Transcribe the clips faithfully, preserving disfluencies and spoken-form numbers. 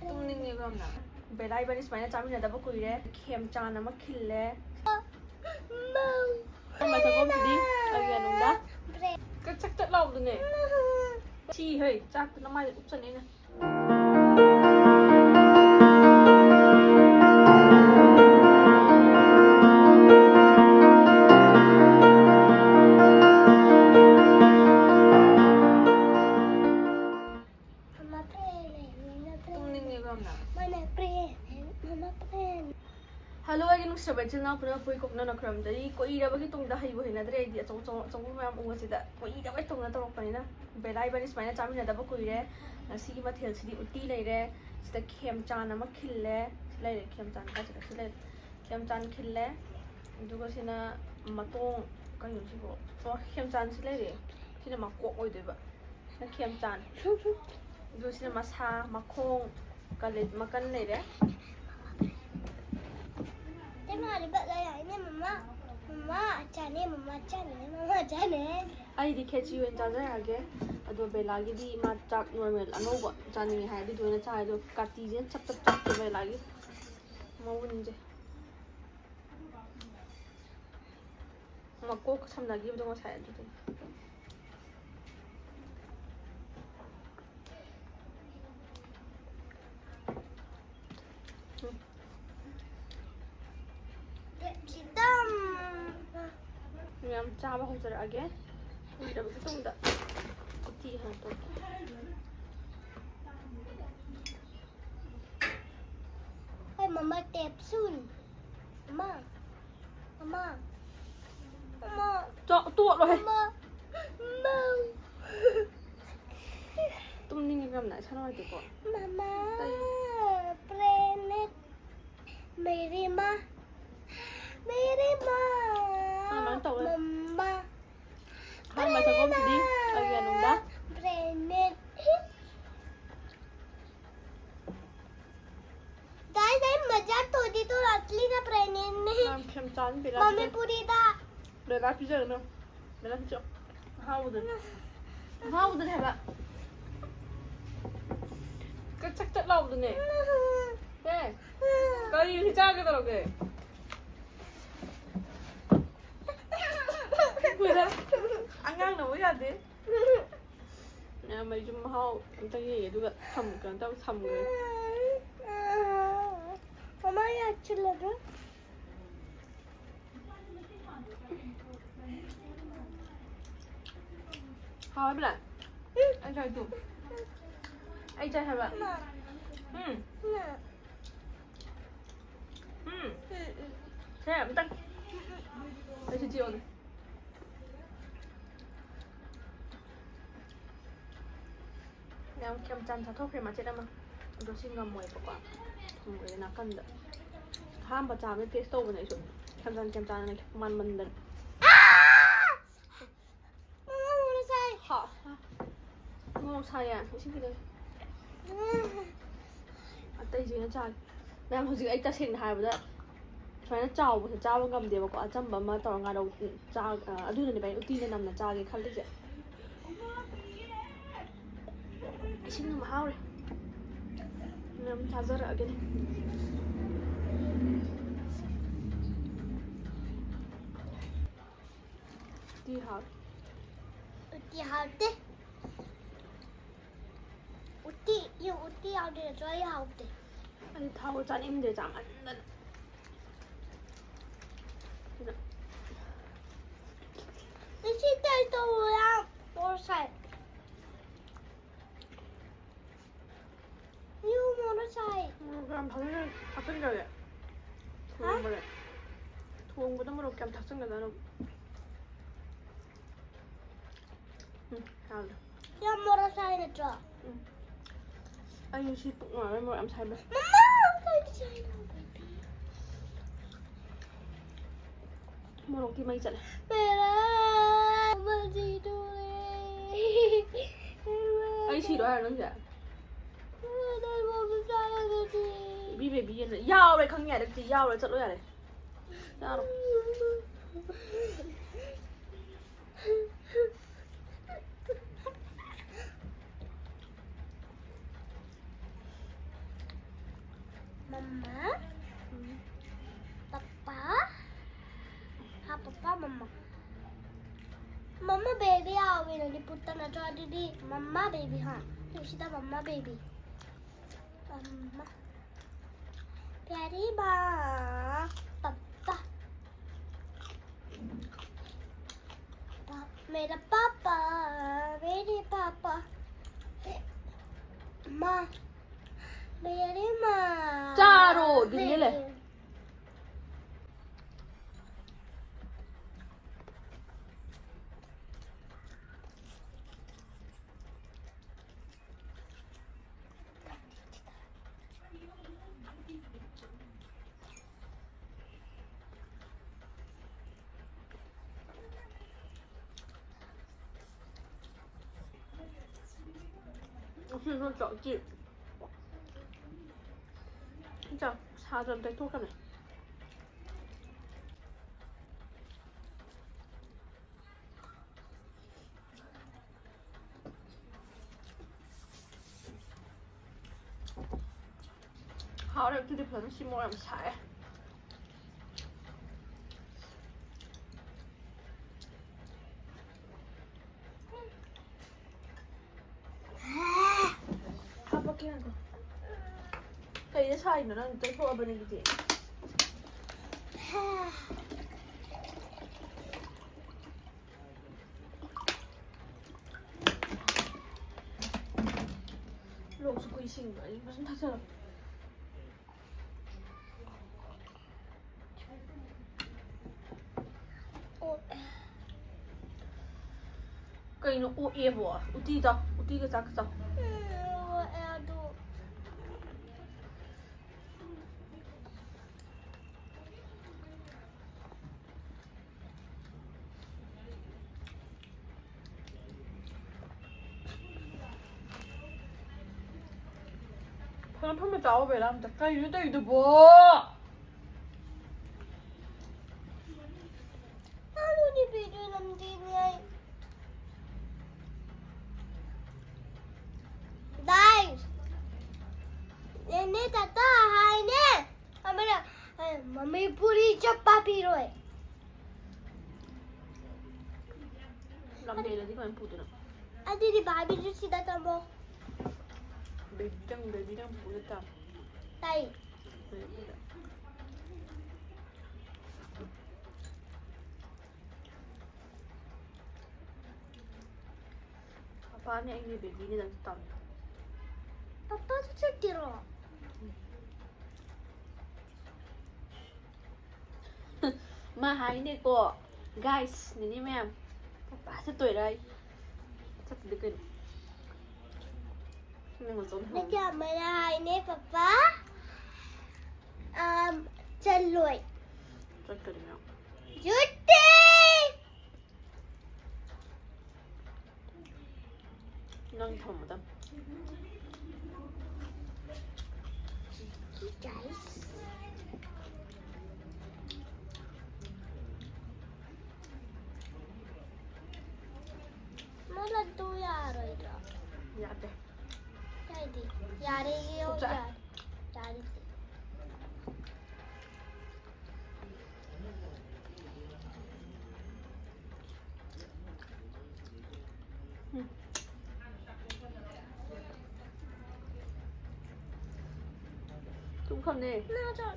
ꯇꯨꯝꯅꯤꯡꯉꯦꯀꯣ ꯌꯥꯝꯅ꯫ ꯕꯦꯂꯥ ꯏꯕꯥꯅꯤ ꯁꯨꯃꯥꯏꯅ ꯆꯥꯃꯤꯟꯅꯗꯕ ꯀꯨꯏꯔꯦ꯫ ꯈꯦꯝꯆꯥꯟ ꯑꯃ ꯈꯤꯜꯂꯦ꯫ ꯃꯃꯥ ꯆꯥꯛꯈꯨꯝꯁꯤꯗꯤ ꯑꯩꯒꯤ ꯑꯅꯨꯡꯗ ꯀꯛ ꯆꯛ ꯆꯛ ꯂꯥꯎꯕꯗꯨꯅꯦ꯫ ꯁꯤ ꯍꯩ ꯆꯥꯛꯇꯨꯅ ꯃꯥꯏꯗ ꯎꯞꯆꯅꯤꯅ꯫ ꯇꯨꯝꯅꯤꯡꯉꯦꯕ ꯌꯥꯝꯅ꯫ ꯍꯜꯂꯣ ꯑꯩꯒꯤ ꯅꯨꯡꯁꯤꯔꯕ ꯏꯆꯤꯜ ꯏꯅꯥꯎ ꯄꯨꯝꯅꯃꯛꯄꯨ ꯀꯣꯛꯅꯅ ꯈꯨꯔꯨꯝꯖꯔꯤ꯫ ꯀꯨꯏꯔꯕꯒꯤ ꯇꯨꯡꯗ ꯍꯩꯕꯨ ꯍꯩꯅꯗ꯭ꯔꯦ ꯑꯩꯗꯤ꯫ ꯑꯆꯧ ꯑꯆꯧ ꯑꯆꯧꯕ ꯃꯌꯥꯝ ꯎꯕꯁꯤꯗ ꯀꯨꯏꯔꯕꯒꯤ ꯇꯨꯡꯗ ꯇꯧꯔꯛꯄꯅꯤꯅ꯫ ꯕꯦꯂꯥ ꯏꯕꯥꯅꯤ ꯁꯨꯃꯥꯏꯅ ꯆꯥꯃꯤꯟꯅꯗꯕ ꯀꯨꯏꯔꯦ꯫ ꯉꯁꯤꯒꯤ ꯃꯊꯦꯜꯁꯤꯗꯤ ꯎꯇꯤ ꯂꯩꯔꯦ꯫ ꯁꯤꯗ ꯈꯦꯝꯆꯥꯟ ꯑꯃ ꯈꯤꯜꯂꯦ꯫ ꯁꯤ ꯂꯩꯔꯦ ꯈꯦꯝꯆꯥꯟ ꯀꯥꯏ ꯆꯠꯈ꯭ꯔꯦ? ꯁꯤ ꯂꯩꯔꯦ꯫ ꯈꯦꯝꯆꯥꯟ ꯈꯤꯜꯂꯦ꯫ ꯑꯗꯨꯒ ꯁꯤꯅ ꯃꯇꯣꯡ ꯀꯩꯅꯣ ꯁꯤꯕꯣ? ꯑꯣ ꯈꯦꯝꯆꯥꯟ ꯁꯤ ꯂꯩꯔꯦ꯫ ꯁꯤꯅ ꯃꯀꯣꯛ ꯑꯣꯏꯗꯣꯏꯕ꯫ ꯁꯤꯅ ꯈꯦꯝꯆꯥꯟ꯫ ꯑꯗꯨ ꯁꯤꯅ ꯃꯁꯥ, ꯃꯈꯣꯡ, ꯀꯂꯦ-, ꯃꯀꯟ ꯂꯩꯔꯦ꯫ ꯏꯇꯩꯃ ꯂꯩꯕꯥꯛ ꯂꯩꯔꯛꯏꯅꯦ ꯃꯃꯥ꯫ ꯃꯃꯥ ꯆꯥꯅꯦ, ꯃꯃꯥ ꯆꯥꯅꯦ, ꯃꯃꯥ ꯆꯥꯅꯦ꯫ ꯑꯩꯗꯤ ꯈꯦꯆꯤ ꯑꯣꯏꯅ ꯆꯥꯖꯔꯛꯑꯒꯦ꯫ ꯑꯗꯣ ꯕꯦꯂꯥꯒꯤꯗꯤ ꯃꯥ ꯆꯥꯛ ꯅꯣꯔꯃꯦꯜ ꯑꯉꯧꯕ ꯆꯥꯅꯤꯡꯉꯦ ꯍꯥꯏ꯫ ꯑꯗꯨꯗꯨꯅ ꯆꯥꯏ꯫ ꯑꯗꯣ ꯀꯥꯇꯤꯁꯦ ꯆꯞ ꯆꯞ ꯆꯞꯄꯦ ꯕꯦꯂꯥꯒꯤ ꯃꯎꯟꯁꯦ꯫ ꯃꯀꯣꯛ ꯁꯝꯅꯈꯤꯕꯗꯣ ꯉꯁꯥꯏ ꯑꯗꯨꯗꯨꯅꯤ꯫ ꯎꯝ꯫ ꯌꯥꯝ ꯆꯥꯕ ꯍꯧꯖꯔꯛꯑꯒꯦ꯫ ꯀꯨꯏꯔꯕꯒꯤ ꯇꯨꯡꯗ ꯎꯇꯤ ꯍꯥꯟꯅ ꯇꯧꯒꯦ꯫ ꯍꯣꯏ, ꯃꯃꯥ, ꯇꯦꯞ ꯁꯨꯟ꯫ ꯃꯃꯥ, ꯃꯃꯥ, ꯃꯃꯥ, ꯇꯣ-, ꯇꯣꯠꯂꯣꯍꯦ꯫ ꯃꯃꯥ, ꯃꯃꯥ꯫ ꯇꯨꯝꯅꯤꯡꯉꯦ ꯌꯥꯝꯅ, ꯏꯁꯥ ꯅꯨꯡꯉꯥꯏꯇꯦꯀꯣ꯫ ꯃꯃꯥ, ꯇꯥꯏꯌꯦ꯫ ꯄ꯭ꯔꯦꯒꯅꯦꯟ꯫ ꯃꯦꯔꯤ ꯃꯥ, ꯃꯦꯔꯤ ꯃꯥ꯫ ꯑꯗꯨꯃꯥꯏꯅ ꯇꯧꯋꯦ꯫ ꯃꯃꯥ꯫ ꯑꯍꯥꯟꯕ ꯆꯥꯛꯈꯨꯝꯁꯤꯗꯤ ꯑꯩꯒꯤ ꯑꯅꯨꯡꯗ꯫ ꯄ꯭ꯔꯦꯒꯅꯦꯟ꯫ Guys, ꯑꯩ ꯃꯖꯥ ꯇꯧꯗꯦ, ꯇꯣ ꯑꯁꯂꯤꯗ ꯄ꯭ꯔꯦꯒꯅꯦꯟꯅꯦ꯫ ꯌꯥꯝ ꯈꯦꯝꯆꯥꯟ ꯕꯦꯂꯥ ꯃꯃꯤ ꯄꯤꯖ-, ꯄꯨꯔꯤꯗ꯫ ꯕꯦꯂꯥ ꯄꯤꯖꯒꯅꯨ꯫ ꯕꯦꯂꯥ ꯄꯤꯖ-, ꯑꯍꯥꯎꯕꯗꯨꯅꯦ꯫ ꯑꯍꯥꯎꯕꯗꯨꯅꯦ ꯍꯥꯏꯕ꯫ ꯍꯥꯎꯕꯗꯨꯅꯦ꯫ ꯑꯦ, ꯀꯔꯤ ꯍꯧꯖꯤꯛ ꯆꯥꯒꯦ ꯇꯧꯔꯒꯦ? ꯑꯉꯥꯡꯅꯕꯨ ꯌꯥꯗꯦ꯫ ꯃꯌꯥꯝ ꯑꯩꯁꯨ ꯃꯍꯥꯎ ꯑꯝꯇ ꯌꯦꯡꯒꯦ, ꯑꯗꯨꯒ ꯊꯝ-, ꯀꯩꯅꯣ ꯇꯧ-, ꯊꯝꯒꯦ꯫ ꯃꯃꯥ ꯌꯥꯁꯤꯜꯂꯒ꯫ ꯍꯥꯎꯕ꯭ꯔꯥ? ꯎꯝ꯫ ꯑꯩ ꯆꯥꯏ ꯇꯨ꯫ ꯑꯩ ꯆꯥꯏ ꯍꯥꯏꯕ꯫ ꯃꯥ꯫ ꯎꯝ꯫ ꯃꯥ꯫ ꯎꯝ꯫ ꯎꯝ, ꯎꯝ꯫ ꯁꯦ, ꯑꯝꯇꯪ꯫ ꯎꯝ, ꯎꯝ꯫ ꯑꯩꯁꯨ ꯆꯤꯛꯑꯣꯅꯦ꯫ ꯌꯥꯝ ꯈꯦꯝꯆꯥꯟ ꯆꯥꯊꯣꯛꯈ꯭ꯔꯦ ꯃꯆꯦꯠ ꯑꯃ꯫ ꯑꯗꯣ ꯁꯤ ꯉꯝꯃꯣꯏꯕꯀꯣ꯫ ꯊꯝꯈ꯭ꯔꯦ ꯅꯥꯀꯟꯗ꯫ ꯑꯍꯥꯟꯕ ꯆꯥꯕꯗ ꯇꯦꯁ ꯇꯧꯕꯅꯦ ꯑꯩꯁꯨ꯫ ꯈꯦꯝꯆꯥꯟ ꯈꯦꯝꯆꯥꯟꯅ ꯃꯥꯟꯃꯟꯗꯅ꯫ ꯃꯃꯥ ꯃꯣꯔꯣꯛ ꯁꯥꯏ꯫ ꯍꯥ꯫ ꯃꯣꯔꯣꯛ ꯁꯥꯏꯌꯦ꯫ ꯏꯁꯤꯡ ꯈꯤꯇꯪ꯫ ꯑꯇꯩꯁꯤꯅ ꯆꯥꯒꯦ꯫ ꯃꯌꯥꯝ, ꯍꯧꯖꯤꯛ ꯑꯩ ꯇꯁꯦꯡꯅ ꯍꯥꯏꯔꯕꯗ ꯁꯨꯃꯥꯏꯅ ꯆꯥꯎꯕꯁꯦ ꯆꯥꯕ ꯉꯝꯗꯦꯕꯀꯣ꯫ ꯑꯆꯝꯕ ꯑꯃ ꯇꯧꯔꯒ ꯉꯥꯔꯧ ꯆꯥ-, ꯑ, ꯑꯗꯨꯅꯅꯦꯕ ꯑꯩꯅ ꯎꯇꯤꯅ ꯅꯝꯅ ꯆꯥꯒꯦ ꯈꯜꯂꯤꯁꯦ꯫ ꯏꯁꯤꯡꯅ ꯃꯍꯥꯎꯔꯦ꯫ ꯃꯌꯥꯝ ꯆꯥꯖꯔꯛꯑꯒꯦꯅꯦ꯫ ꯎꯇꯤ ꯍꯥꯎꯔꯦ꯫ ꯎꯇꯤ ꯍꯥꯎꯇꯦ꯫ ꯎꯇꯤ, ꯌꯨ, ꯎꯇꯤ ꯌꯥꯎꯗ꯭ꯔꯁꯨ ꯑꯩ ꯍꯥꯎꯇꯦ꯫ ꯑꯩ ꯊꯥꯎ ꯆꯥꯅꯤꯡꯗꯦ ꯆꯥꯃꯟꯗꯅ꯫ ꯑꯗꯨꯅ ꯉꯁꯤ ꯇꯦꯁ ꯇꯧꯕ ꯌꯥꯝ ꯃꯣꯔꯣꯛ ꯁꯥꯏ꯫ ꯌꯨ ꯃꯣꯔꯣꯛ ꯁꯥꯏ꯫ ꯃꯣꯔꯣꯛ ꯌꯥꯝ ꯐꯖꯅ ꯊꯥꯛꯆꯤꯟꯖꯔꯦ꯫ ꯍꯥ? ꯊꯣꯡꯕꯗ꯫ ꯊꯣꯡꯕꯗ ꯃꯣꯔꯣꯛ ꯀꯌꯥꯝ ꯊꯥꯛꯆꯤꯟꯒꯗꯕꯅꯣ? ꯎꯝ, ꯌꯥꯎꯔꯦ꯫ ꯌꯥꯝ ꯃꯣꯔꯣꯛ ꯁꯥꯏ ꯅꯠꯇ꯭ꯔꯣ? ꯎꯝ꯫ ꯑꯩ ꯉꯁꯤ ꯄꯨꯛ ꯅꯥꯕꯩ ꯃꯣꯔꯣꯛ ꯌꯥꯝ ꯁꯥꯏꯕ꯫ ꯃꯃꯥ, ꯀꯩꯒꯤ ꯁꯥꯏꯅꯣ? ꯃꯣꯔꯣꯛꯇꯤ ꯃꯩ ꯆꯠꯂꯦ꯫ ꯃꯦꯔꯥ, ꯃꯖꯤꯗꯨ꯫ ꯑꯩ ꯁꯤꯗꯣꯏꯔꯣ ꯅꯪꯁꯦ? ꯅꯪ ꯃꯣꯔꯣꯛ ꯆꯥꯔꯒꯗꯤ꯫ ꯏꯕꯤ ꯕꯦꯕꯤ ꯑꯅ ꯌꯥꯎꯔꯦ ꯈꯪꯉꯦ, ꯌꯥꯔꯦ ꯑꯗꯨꯗꯤ ꯌꯥꯎꯔꯦ, ꯆꯠꯂꯣ ꯌꯥꯔꯦ꯫ ꯆꯥꯔꯣ꯫ ꯃꯃꯥ, ꯄꯄꯥ, ꯍꯥ, ꯄꯄꯥ, ꯃꯃꯥ꯫ ꯃꯃꯥ ꯕꯦꯕꯤ ꯌꯥꯎꯋꯦ, ꯂꯤꯂꯤꯄꯨꯠꯇ ꯅꯠꯇ꯭ꯔꯣ? ꯑꯗꯨꯗꯤ ꯃꯃꯥ ꯕꯦꯕꯤ, ꯍꯥ? ꯁꯤꯗ ꯃꯃꯥ ꯕꯦꯕꯤ꯫ ꯃꯃꯥ꯫ ꯄ꯭ꯌꯥꯔꯤ ꯃꯥ, ꯄꯄꯥ꯫ ꯄꯥ-, ꯃꯦꯔꯥ ꯄꯥꯄꯥ, ꯃꯦꯔꯤ ꯄꯥꯄꯥ꯫ ꯃꯥ, ꯃꯦꯔꯤ ꯃꯥ꯫ ꯆꯥꯔꯣ, ꯗꯤꯜꯂꯤ ꯂꯩ꯫ ꯃꯦꯔꯤ꯫ ꯉꯁꯤ ꯅꯠꯇ꯭ꯔꯣ ꯎꯆꯤ? ꯆꯥꯛ ꯁꯥꯗꯅ ꯇꯩꯊꯣꯛꯀꯅꯤ꯫ ꯍꯥꯎꯔꯦ꯫ ꯑꯗꯨꯗꯤ ꯐꯖꯅ ꯁꯤ ꯃꯣꯔꯣꯛ ꯌꯥꯝ ꯁꯥꯏꯌꯦ꯫ ꯍꯥꯄꯛꯀꯦ ꯉꯥꯏꯈꯣ꯫ ꯀꯩꯗ ꯁꯥꯔꯤꯅꯣ ꯅꯪ? ꯇꯩꯊꯣꯛꯑꯕꯅꯦ ꯑꯗꯨꯗꯤ꯫ ꯂꯣꯛꯁꯨ ꯈꯨꯏ ꯁꯤꯡꯕ ꯑꯩ ꯐꯖꯅ ꯊꯛꯆꯜꯂꯣ꯫ ꯑꯣ꯫ ꯀꯩꯅꯣ ꯑꯣꯛꯑꯦꯕꯣ? ꯎꯇꯤ ꯆꯥꯎ, ꯎꯇꯤꯒ ꯆꯥꯛꯀ ꯆꯥꯎ꯫ ꯎꯝ, ꯑꯣꯛꯑꯦ ꯑꯗꯨ꯫ ꯐꯖꯅ ꯐꯝꯃ ꯆꯥꯎ ꯕꯦꯂꯥ ꯑꯝꯇ꯫ ꯀꯩꯅꯣ ꯇꯧꯔꯤꯗꯨꯕꯣ? ꯑꯗꯨꯗꯤ ꯚꯤꯗꯤꯑꯣ ꯅꯝꯗꯣꯏꯅꯦ ꯑꯩ꯫ ꯗꯥꯏꯁ꯫ ꯅꯦꯅꯦ ꯇꯥꯇꯥ ꯍꯥꯏꯅꯦ꯫ ꯑꯃꯅ, ꯑ, ꯃꯃꯤ ꯄꯨꯔꯤ ꯆꯞꯄ ꯄꯤꯔꯣꯏ꯫ ꯂꯝ ꯍꯦꯜꯂꯗꯤ ꯀꯃꯥꯏꯅ ꯄꯨꯗꯣꯏꯅꯣ? ꯑꯗꯨꯗꯤ ꯕꯥꯔꯕꯤꯁꯨ ꯁꯤꯗ ꯇꯝꯃꯣ꯫ ꯕꯦꯕꯤꯗꯪ, ꯕꯦꯕꯤꯗꯪ ꯄꯨꯔ ꯇꯥ꯫ ꯇꯥꯏ꯫ ꯕꯦꯕꯤꯗ꯫ ꯄꯄꯥꯅꯦ ꯑꯩꯒꯤ ꯕꯦꯕꯤꯅꯦ ꯅꯪ ꯇꯝꯃꯦ꯫ ꯄꯄꯥꯁꯨ ꯆꯠꯇꯦꯔꯣ? ꯃꯥ ꯍꯥꯏꯅꯦꯀꯣ, guys, ꯅꯤꯅꯦ ꯃꯌꯥꯝ, ꯄꯄꯥ ꯆꯠꯇꯣꯏꯔꯥ ꯑꯩ? ꯆꯠꯇꯗꯤ ꯀꯩꯅꯣ? ꯅꯪ ꯃꯆꯧ ꯍꯥꯏ꯫ ꯅꯠꯇꯦ, ꯑꯃꯅ ꯍꯥꯏꯅꯦ, ꯄꯄꯥ, ꯑꯝ, ꯆꯠꯂꯣꯏ꯫ ꯆꯠꯀꯅꯤ ꯃꯌꯥꯝ꯫ ꯆꯠꯇꯦ! ꯅꯪ ꯊꯝꯃꯗꯝ꯫ Guys. ꯃꯥ ꯂꯗꯨ ꯌꯥꯔꯣꯏꯗ꯭ꯔꯣ? ꯌꯥꯗꯦ꯫ ꯌꯥꯏꯗꯤ꯫ ꯌꯥꯔꯦ, ꯌꯦ, ꯄꯨꯛꯆꯥ꯫ ꯌꯥꯔꯦ꯫ ꯌꯥꯔꯦ꯫ ꯎꯝ꯫ ꯇꯨꯝ ꯈꯝꯅꯦ꯫ ꯅꯪ ꯆꯥ-,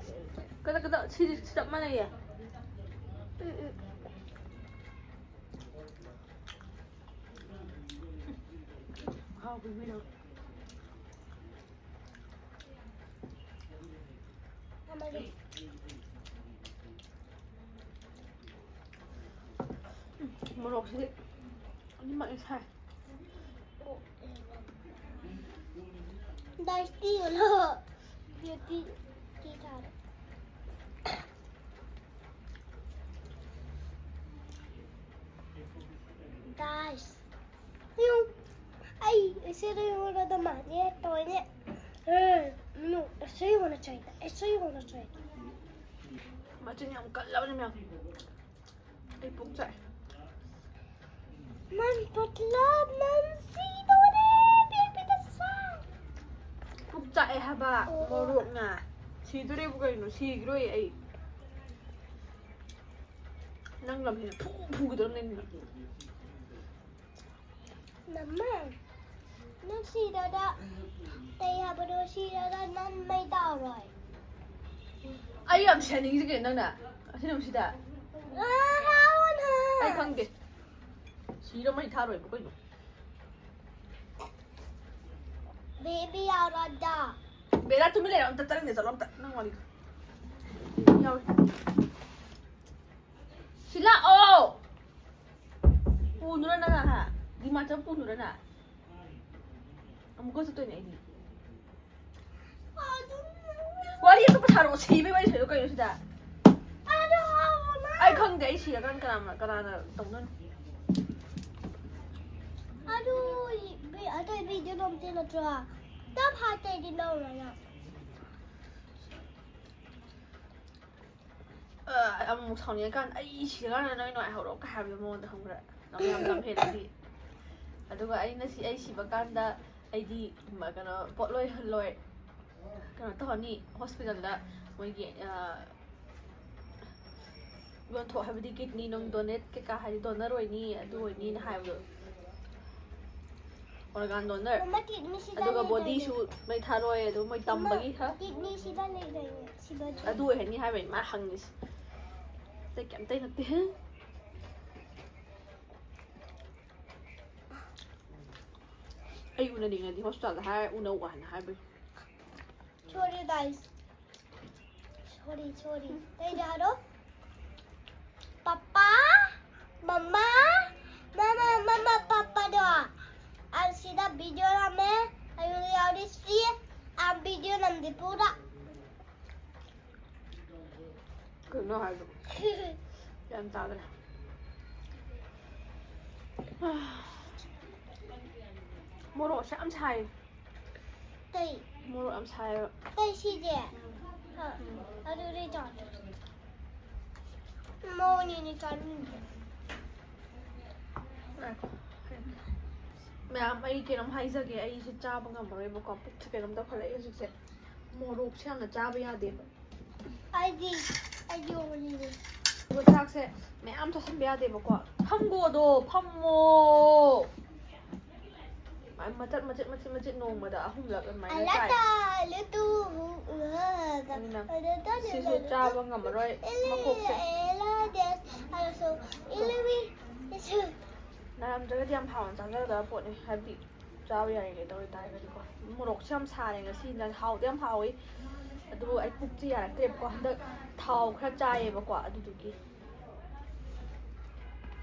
ꯀꯗꯥ, ꯀꯗꯥ, ꯁꯤ, ꯁꯤ ꯆꯞ ꯃꯥꯟꯅꯩꯌꯦ꯫ ꯎꯝ, ꯎꯝ꯫ ꯍꯥꯎꯕ ꯏꯃꯩꯅ꯫ ꯃꯣꯔꯣꯛꯁꯤꯗꯤ ꯑꯅꯤꯃꯛ ꯍꯦꯛ ꯁꯥꯏ꯫ ꯗꯥꯏꯁꯇꯤ ꯌꯣꯜꯂꯣ꯫ ꯕ꯭ꯌꯨꯇꯤ ꯇꯤ ꯊꯥꯔꯦ꯫ ꯗꯥꯏꯁ꯫ ꯌꯨ꯫ ꯑꯩ ꯏꯆꯦꯗ ꯌꯣꯜꯂꯣꯗ ꯃꯥꯅꯦ ꯇꯧꯔꯤꯅꯦ꯫ ꯑꯦ, ꯅꯨ, ꯏꯆꯦ ꯌꯣꯟꯅ ꯆꯥꯏꯗ, ꯏꯆꯦ ꯌꯣꯟꯅ ꯆꯥꯏꯗ꯫ ꯃꯆꯤꯟ ꯌꯥꯝ ꯀꯜꯂꯕꯅꯤ ꯃꯌꯥꯝ꯫ ꯑꯩ ꯄꯨꯛ ꯆꯥꯛꯑꯦ꯫ ꯃꯟ ꯄꯠꯂ ꯃꯟ ꯁꯤꯗꯣꯔꯦ, ꯕꯦꯕꯤꯗ ꯁꯥ꯫ ꯄꯨꯛ ꯆꯥꯛꯑꯦ ꯍꯥꯏꯕ꯫ ꯃꯣꯔꯣꯛꯅ ꯁꯤꯗꯣꯔꯦꯕꯨ ꯀꯩꯅꯣ? ꯁꯤꯈꯤꯔꯣꯏ ꯑꯩ꯫ ꯅꯪ ꯂꯝ ꯍꯦꯟꯅ ꯐꯨ ꯐꯨꯒꯗꯧꯔꯕꯅꯦ ꯑꯩꯅ꯫ ꯃꯃꯥ, ꯅꯪ ꯁꯤꯔꯒ ꯀꯩ ꯍꯥꯏꯕꯅꯣ? ꯁꯤꯔꯒ ꯅꯪ ꯃꯩ ꯇꯥꯔꯣꯏ꯫ ꯑꯩ ꯌꯥꯝ ꯁꯤꯍꯟꯅꯤꯡꯉꯤꯁꯦ ꯀꯩꯅꯣ ꯅꯪꯅ? ꯑꯁꯤ ꯅꯨꯃꯤꯠꯁꯤꯗ? ꯑꯥ, ꯍꯥꯎꯅ꯫ ꯑꯩ ꯈꯪꯗꯦ꯫ ꯁꯤꯔ ꯃꯩ ꯊꯥꯔꯣꯏꯕ ꯀꯩꯅꯣ? ꯕꯦꯕꯤ ꯌꯥꯎꯔꯗ꯫ ꯕꯦꯂꯥ, ꯇꯨꯃꯤꯟ ꯂꯩꯔꯣ꯫ ꯑꯝꯇ ꯆꯠꯂꯝꯗꯦ, ꯆꯠꯂꯣ ꯑꯝꯇ꯫ ꯅꯪ ꯋꯥꯔꯤꯗꯣ꯫ ꯌꯥꯎꯔꯤ꯫ ꯁꯤ ꯂꯥꯛꯑꯣ꯫ ꯄꯨꯅꯨꯔ ꯅꯪ ꯉꯥꯏꯍꯥꯛ? ꯗꯤꯃꯥꯟ ꯆꯠ ꯄꯨꯅꯨꯔ ꯅꯪ? ꯑꯃꯨꯛꯀ ꯆꯠꯇꯣꯏꯅꯦ ꯑꯩꯗꯤ꯫ ꯋꯥꯔꯤ ꯑꯇꯣꯞꯄ ꯁꯥꯔꯛꯑꯣ꯫ ꯁꯤꯕꯩ ꯋꯥꯔꯤ ꯁꯥꯔꯛꯑꯣ ꯀꯩꯅꯣ ꯁꯤꯗ? ꯑꯗꯣ ꯍꯥꯎꯕꯅ꯫ ꯑꯩ ꯈꯪꯗꯦ꯫ ꯑꯩ ꯁꯤꯔꯀꯥꯟꯗ ꯀꯅꯥꯅ, ꯀꯅꯥꯅ ꯇꯧꯗꯣꯏꯅꯣ? ꯑꯗꯨ ꯕꯤ-, ꯑꯇꯩ ꯕꯤꯗꯤꯑꯣ ꯅꯝꯗꯦ ꯅꯠꯇ꯭ꯔꯣ? ꯇꯞ ꯍꯥꯠꯇꯩꯗꯤ ꯂꯧꯔꯣꯏ ꯅꯪ꯫ ꯑ, ꯑꯃꯨꯛ ꯁꯥꯎꯅꯤꯡꯉꯀꯥꯟꯗ, "ꯑꯩ ꯁꯤꯔꯀꯥꯟꯗ ꯅꯣꯏ ꯅꯨꯡꯉꯥꯏꯍꯧꯔꯣ" ꯀꯥꯏ ꯍꯥꯏꯕꯗꯣ ꯃꯉꯣꯟꯗ, ꯈꯪꯕ꯭ꯔꯥ? ꯌꯥꯝ ꯂꯝ ꯍꯦꯜꯂꯗꯤ꯫ ꯑꯗꯨꯒ ꯑꯩꯅ ꯁꯤ-, ꯑꯩ ꯁꯤꯕ ꯀꯥꯟꯗ ꯑꯩꯗꯤ, ꯃ-, ꯀꯩꯅꯣ, ꯄꯣꯠꯂꯣꯏ ꯍꯜꯂꯣꯏ, ꯀꯩꯅꯣ ꯇꯧꯍꯟꯅꯤ, ꯍꯣꯁꯄꯤꯇꯥꯜꯗ ꯃꯣꯏꯒꯤ, ꯑ, ꯌꯣꯟꯊꯣꯛ, ꯍꯥꯏꯕꯗꯤ ꯀꯤꯗꯅꯤ ꯅꯨꯡ ꯗꯣꯅꯦꯠ ꯀꯩꯀꯥ, ꯍꯥꯏꯗꯤ ꯗꯣꯅꯔ ꯑꯣꯏꯅꯤ, ꯑꯗꯨ ꯑꯣꯏꯅꯤꯅ ꯍꯥꯏꯕꯗꯣ꯫ Organ donor. ꯃꯃꯥ, ꯀꯤꯗꯅꯤ ꯁꯤꯗ ꯑꯗꯨꯒ ꯂꯩꯗꯥꯏꯅꯦ? ꯕꯣꯗꯤꯁꯨ ꯃꯩ ꯊꯥꯔꯣꯏ, ꯑꯗꯨ ꯃꯣꯏ ꯃꯃꯥ, ꯇꯝꯕꯒꯤ, ꯍꯥ? ꯀꯤꯗꯅꯤ ꯁꯤꯗ ꯂꯩꯗꯥꯏꯅꯦ? ꯁꯤꯗ ꯑꯗꯨ ꯑꯣꯏꯍꯟꯅꯤ ꯍꯥꯏꯕꯅꯤ ꯃꯥ ꯍꯪꯉꯤꯁꯦ꯫ ꯑꯇꯩ ꯀꯩꯝꯇ ꯅꯠꯇꯦ꯫ ꯑꯩ ꯎꯅꯅꯤꯡꯉꯗꯤ ꯍꯣꯁꯄꯤꯇꯥꯜꯗ ꯍꯥꯏꯔ ꯎꯅꯧ ꯍꯥꯏꯅ ꯍꯥꯏꯕꯅꯤ꯫ Sorry, guys. Sorry, sorry. ꯀꯩꯗ ꯍꯥꯏꯔꯣ? ꯄꯄꯥ, ꯃꯃꯥ, ꯃꯃꯥ, ꯃꯃꯥ, ꯄꯄꯥꯗꯣ꯫ ꯑꯁꯤꯗ ꯚꯤꯗꯤꯑꯣ ꯅꯝꯃꯦ꯫ ꯑꯩꯉꯣꯟꯗ ꯌꯥꯎꯔꯤꯁꯤ꯫ ꯑ ꯚꯤꯗꯤꯑꯣ ꯅꯝꯗꯤ ꯄꯨꯔꯥ꯫ ꯀꯩꯅꯣ ꯍꯥꯏꯗꯣ? ꯒ꯭ꯌꯥꯟ ꯇꯥꯗ꯭ꯔꯦ꯫ ꯃꯣꯔꯣꯛꯁꯦ ꯌꯥꯝ ꯁꯥꯏ꯫ ꯀꯩ? ꯃꯣꯔꯣꯛ ꯌꯥꯝ ꯁꯥꯏꯕ꯫ ꯀꯩ ꯁꯤꯁꯦ? ꯎꯝ꯫ ꯍꯥ, ꯎꯝ꯫ ꯑꯗꯨꯗꯤ ꯆꯥꯗ꯭ꯔꯦ꯫ ꯃꯣꯔꯣꯛꯅꯤꯅꯦ ꯆꯥꯅꯤꯡꯗꯦ꯫ ꯉꯥꯏꯈꯣ, ꯉꯥꯏꯈꯣ꯫ ꯃꯌꯥꯝ, ꯑꯩ ꯀꯩꯅꯣꯝ ꯍꯥꯏꯖꯒꯦ, ꯑꯩꯁꯦ ꯆꯥꯕ ꯉꯝꯃꯔꯣꯏꯕꯀꯣ, ꯄꯨꯛꯁꯦ ꯀꯩꯅꯣꯝ ꯇꯧꯈꯠꯂꯛꯑꯦ ꯍꯧꯖꯤꯛꯁꯦ꯫ ꯃꯣꯔꯣꯛꯁꯦ ꯌꯥꯝꯅ ꯆꯥꯕ ꯌꯥꯗꯦꯕ꯫ ꯑꯩꯗꯤ ꯑꯩꯗꯤ ꯑꯣꯅꯤꯅꯦ꯫ ꯑꯗꯨꯒ ꯆꯥꯛꯁꯦ ꯃꯌꯥꯝ ꯆꯥꯁꯤꯟꯕ ꯌꯥꯗꯦꯕꯀꯣ꯫ ꯐꯝꯒꯣꯗꯣ, ꯐꯝꯃꯣ꯫ ꯃꯆꯦꯠ ꯃꯆꯦꯠ ꯃꯆꯦꯠ ꯃꯆꯦꯠ ꯅꯣꯡꯃꯗ ꯑꯍꯨꯝꯂꯛ ꯑꯗꯨꯃꯥꯏꯅ ꯆꯥꯏ꯫ ꯑꯂꯥꯇꯥ ꯂꯨꯇꯨ꯫ ꯑꯗꯨꯅ ꯁꯤꯁꯨ ꯆꯥꯕ ꯉꯝꯃꯔꯣꯏ ꯃꯀꯣꯛꯁꯦ꯫ ꯑꯂꯁꯣ ꯏꯂꯨꯏ꯫ ꯅꯥꯔꯝꯗ꯭ꯔꯒꯗꯤ ꯌꯥꯝ ꯍꯥꯎꯅ ꯆꯥꯖꯒꯗꯕ ꯄꯣꯠꯅꯤ, ꯍꯥꯏꯕꯗꯤ ꯆꯥꯕ ꯌꯥꯔꯤꯉꯩꯗ ꯑꯣꯏꯇꯥꯔꯒꯗꯤꯀꯣ꯫ ꯃꯣꯔꯣꯛꯁꯨ ꯌꯥꯝ ꯁꯥꯔꯦ ꯉꯁꯤ ꯏꯟꯖꯥꯡ, ꯍꯥꯎꯗꯤ ꯌꯥꯝ ꯍꯥꯎꯋꯤ꯫ ꯑꯗꯨꯕꯨ ꯑꯩ ꯄꯨꯛꯁꯦ ꯌꯥꯔꯛꯇ꯭ꯔꯦꯕꯀꯣ, ꯍꯟꯗꯛ ꯊꯥꯎ ꯈꯔ ꯆꯥꯏꯌꯦꯕꯀꯣ, ꯑꯗꯨꯗꯨꯒꯤ꯫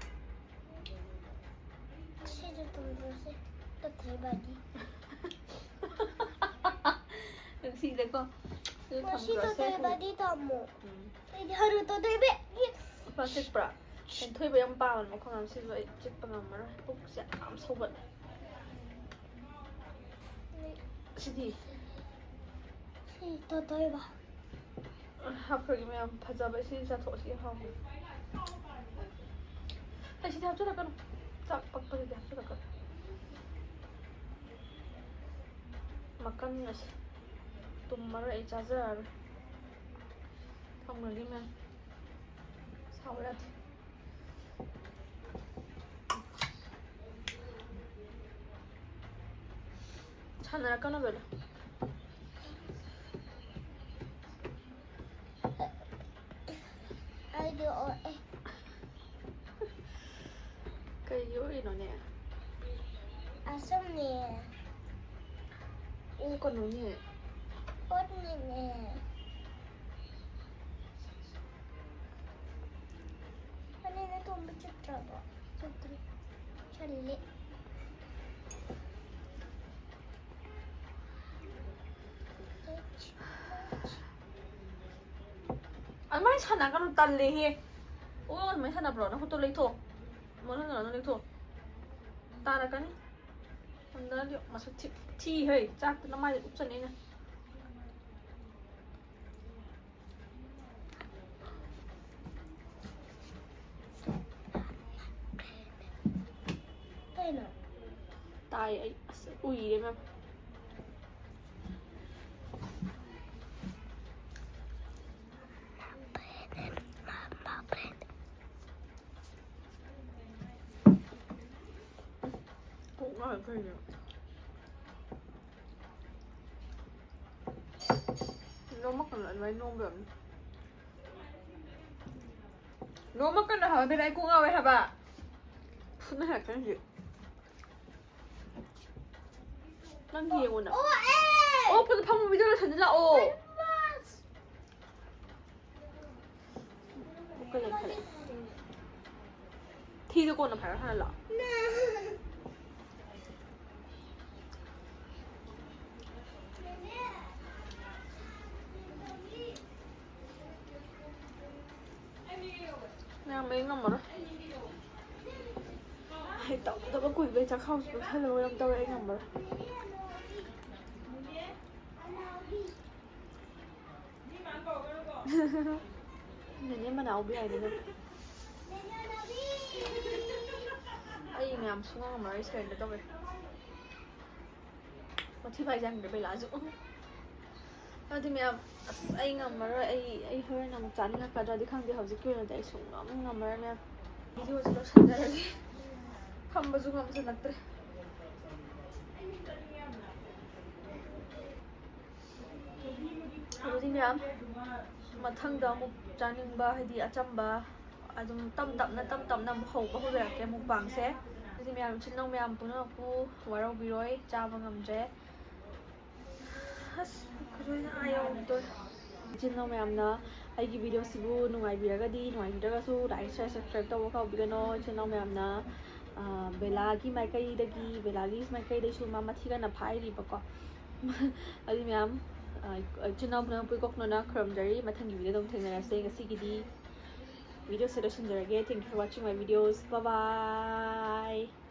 ꯁꯤꯁꯨ ꯇꯨꯝꯗꯣꯏꯁꯦ꯫ ꯇꯠꯊꯩꯕꯗꯤ꯫ ꯅꯨꯡꯁꯤꯗꯀꯣ꯫ ꯑꯗꯨ ꯉꯁꯤ ꯊꯝꯈ꯭ꯔꯁꯦ꯫ ꯇꯠꯊꯩꯕꯗꯤ ꯇꯥꯃꯣ꯫ ꯎꯝ꯫ ꯑꯩꯗꯤ ꯍꯔꯨ ꯇꯠꯊꯩꯕꯤ꯫ ꯈꯨꯄꯥꯛ ꯆꯤꯛꯄ꯭ꯔꯥ? ꯍꯦꯟꯊꯣꯏꯕ ꯌꯥꯝ ꯄꯥꯝꯕꯅꯦ ꯃꯈꯣꯡ ꯌꯥꯝ ꯁꯤꯁꯨ ꯑꯩ ꯆꯤꯛꯄ ꯉꯝꯃꯔꯣꯏ꯫ ꯄꯨꯛꯁꯦ ꯌꯥꯝ ꯁꯧꯒꯠꯂꯦ꯫ ꯁꯤꯗꯤ꯫ ꯁꯤ ꯇꯠꯊꯩꯕ꯫ ꯍꯥꯞꯈ꯭ꯔꯒꯦ ꯃꯌꯥꯝ, ꯐꯖꯕ ꯁꯤ ꯆꯥꯊꯣꯛꯑꯁꯤ ꯍꯥꯎꯕ꯫ ꯑꯩ ꯁꯤꯗꯤ ꯍꯥꯞꯆꯤꯜꯂꯛꯀꯅꯨ꯫ ꯆꯥꯛ ꯄꯛꯄꯁꯤꯗꯤ ꯍꯥꯞꯆꯤꯜꯂꯛꯀꯅꯨ꯫ ꯃꯀꯟ ꯑꯁꯤ ꯇꯨꯝꯃꯔꯣꯏ, ꯑꯩ ꯆꯥꯖꯔꯔꯣꯏ꯫ ꯊꯝꯈ꯭ꯔꯒꯦ ꯃꯌꯥꯝ꯫ ꯁꯥꯎ ꯌꯥꯗꯦ꯫ ꯁꯥꯟꯅꯔꯛꯀꯅꯣ ꯕꯦꯂꯥ꯫ ꯑꯩꯗꯤ ꯑꯣꯛꯑꯦ꯫ ꯀꯩꯒꯤ ꯑꯣꯏꯔꯤꯅꯣꯅꯦ? ꯑꯁꯨꯝꯅꯦ꯫ ꯑꯣꯛꯀꯅꯨꯅꯦ꯫ ꯑꯣꯠꯅꯤꯅꯦ꯫ ꯑꯅꯤꯅ ꯇꯣꯝꯕ ꯆꯠꯇ꯭ꯔꯕꯣ? ꯆꯠꯇ꯭ꯔꯤ꯫ ꯆꯠꯂꯦ꯫ ꯑꯗꯨꯃꯥꯏꯅ ꯁꯥꯟꯅꯒꯅꯨ, ꯇꯜꯂꯦꯍꯦ꯫ ꯑꯣ, ꯑꯗꯨꯃꯥꯏꯅ ꯁꯥꯟꯅꯕ꯭ꯔꯣ? ꯅꯈꯨꯠꯇꯣ ꯂꯩꯊꯣꯛ꯫ ꯑꯗꯨꯃꯥꯏꯅ ꯁꯥꯟꯅꯒꯅꯨ, ꯂꯩꯊꯣꯛ꯫ ꯇꯥꯔꯛꯀꯅꯤ꯫ ꯍꯟꯗꯛꯇꯤ ꯃꯁꯛ ꯊꯤ, ꯊꯤ ꯍꯩ꯫ ꯆꯥꯛꯇꯨ ꯅꯃꯥꯏꯗ ꯎꯞꯆꯅꯤ ꯑꯩꯅ꯫ ꯀꯩꯅꯣ? ꯑꯩ ꯑꯩ ꯑꯁ ꯎꯏꯔꯦ ꯃꯌꯥꯝ꯫ ꯀꯣꯛ ꯉꯥꯎꯔꯦ ꯀꯩꯅꯣ꯫ ꯅꯣꯡꯃ ꯀꯩꯅꯣ ꯑꯗꯨꯃꯥꯏꯅ ꯅꯣꯡꯕ ꯌꯥꯝ ꯅꯣꯡꯃ ꯀꯩꯅꯣ ꯍꯥꯏꯕ ꯕꯦꯂꯥ ꯑꯩ ꯀꯣꯛ ꯉꯥꯎꯋꯦ ꯍꯥꯏꯕ꯫ ꯐꯨꯅ ꯍꯥꯏꯔꯛꯀꯅꯤ ꯍꯧꯖꯤꯛ꯫ ꯅꯪ ꯌꯦꯡꯉꯣ ꯅꯪ꯫ ꯑꯣ, ꯑꯦ! ꯑꯣ, ꯐꯖ ꯐꯝꯃꯣ, video ꯂꯣꯏꯁꯟꯁꯤ ꯂꯥꯛꯑꯣ꯫ ꯑꯣ, ꯀꯩ ꯂꯩ ꯈꯜꯂꯦ꯫ ꯊꯤꯗꯣ ꯀꯣꯟꯅ ꯐꯥꯏꯔ ꯍꯥꯟꯅ ꯂꯥꯛꯑꯣ꯫ ꯃꯌꯥꯝ ꯑꯩ ꯉꯝꯃꯔꯣꯏ꯫ ꯑꯩ ꯇꯧꯗꯕ ꯀꯨꯏꯕꯩ ꯆꯥꯛꯈꯥꯎꯁꯨ ꯄꯤꯛꯁꯜꯂꯕ ꯀꯩꯅꯣꯝ ꯇꯧꯔꯦ, ꯑꯩ ꯉꯝꯃꯔꯣꯏ꯫ ꯅꯦꯅꯦ ꯃꯅꯥꯎꯕꯤ ꯍꯥꯏꯗꯨꯅ꯫ ꯑꯩ ꯃꯌꯥꯝ ꯁꯨꯡꯉꯝ ꯉꯝꯃꯔꯣꯏ, surrender ꯇꯧꯔꯦ꯫ ꯃꯊꯤ ꯐꯥꯏꯖꯪꯗ꯭ꯔꯦ ꯕꯦꯂꯥꯁꯨ꯫ ꯑꯗꯨꯗꯤ ꯃꯌꯥꯝ, ꯑꯁ, ꯑꯩ ꯉꯝꯃꯔꯣꯏ꯫ ꯑꯩ, ꯑꯩ ꯍꯣꯔꯦꯟ ꯑꯃꯨꯛ ꯆꯥꯅꯤꯡꯉꯛꯀꯗ꯭ꯔꯗꯤ ꯈꯪꯗꯦ꯫ ꯍꯧꯖꯤꯛꯀꯤ ꯑꯣꯏꯅꯗꯤ ꯑꯩ ꯁꯨꯡꯉꯝ ꯉꯝꯃꯔꯣꯏ ꯃꯌꯥꯝ꯫ Videoꯁꯦ ꯂꯣꯏꯁꯤꯟꯖꯔꯒꯦ꯫ ꯐꯝꯕꯁꯨ ꯉꯝꯁꯤꯜꯂꯛꯇ꯭ꯔꯦ꯫ ꯑꯗꯨꯗꯤ ꯃꯌꯥꯝ, ꯃꯊꯪꯗ ꯑꯃꯨꯛ ꯆꯥꯅꯤꯡꯕ, ꯍꯥꯏꯗꯤ ꯑꯆꯝꯕ, ꯑꯗꯨꯝ ꯇꯞ ꯇꯞꯅ, ꯇꯞ ꯇꯞꯅ ꯑꯃꯨꯛ ꯍꯧꯕ ꯍꯧꯖꯔꯛꯀꯦ mukbangꯁꯦ꯫ ꯑꯗꯨꯗꯤ ꯃꯌꯥꯝ, ꯏꯆꯤꯟ ꯏꯅꯥꯎ ꯃꯌꯥꯝ ꯄꯨꯝꯅꯃꯛꯄꯨ ꯋꯥꯔꯧꯕꯤꯔꯣꯏ, ꯆꯥꯕ ꯉꯝꯗ꯭ꯔꯦ꯫ ꯑꯁ, ꯄꯨꯛꯀ ꯂꯣꯏꯅ ꯑꯥ ꯌꯧꯔꯝꯗꯣꯔꯦ꯫ ꯏꯆꯤꯟ ꯏꯅꯥꯎ ꯃꯌꯥꯝꯅ ꯑꯩꯒꯤ videoꯁꯤꯕꯨ ꯅꯨꯡꯉꯥꯏꯕꯤꯔꯒꯗꯤ, ꯅꯨꯡꯉꯥꯏꯕꯤꯗ꯭ꯔꯒꯁꯨ like, share, subscribe ꯇꯧꯕ ꯀꯥꯎꯕꯤꯒꯅꯣ꯫ ꯏꯆꯤꯟ ꯏꯅꯥꯎ ꯃꯌꯥꯝꯅ, ꯑ, ꯕꯦꯂꯥꯒꯤ ꯃꯥꯏꯀꯩꯗꯒꯤ, ꯕꯦꯂꯥꯒꯤ ꯃꯥꯏꯀꯩꯗꯩꯁꯨ ꯃꯥ ꯃꯊꯤ ꯀꯟꯅ ꯐꯥꯏꯔꯤꯕꯀꯣ꯫ ꯑꯗꯨ ꯃꯌꯥꯝ, ꯑ, ꯏꯆꯤꯟ ꯏꯅꯥꯎ ꯄꯨꯝꯅꯃꯛꯄꯨ ꯏꯀꯣꯛꯅꯅ ꯈꯨꯔꯨꯝꯖꯔꯤ꯫ ꯃꯊꯪꯒꯤ videoꯗ ꯑꯃꯨꯛ ꯊꯦꯡꯅꯔꯁꯦ꯫ ꯉꯁꯤꯒꯤꯗꯤ videoꯁꯦ ꯂꯣꯏꯁꯤꯟꯖꯔꯒꯦ꯫ Thank you for watching my videos. Bye bye.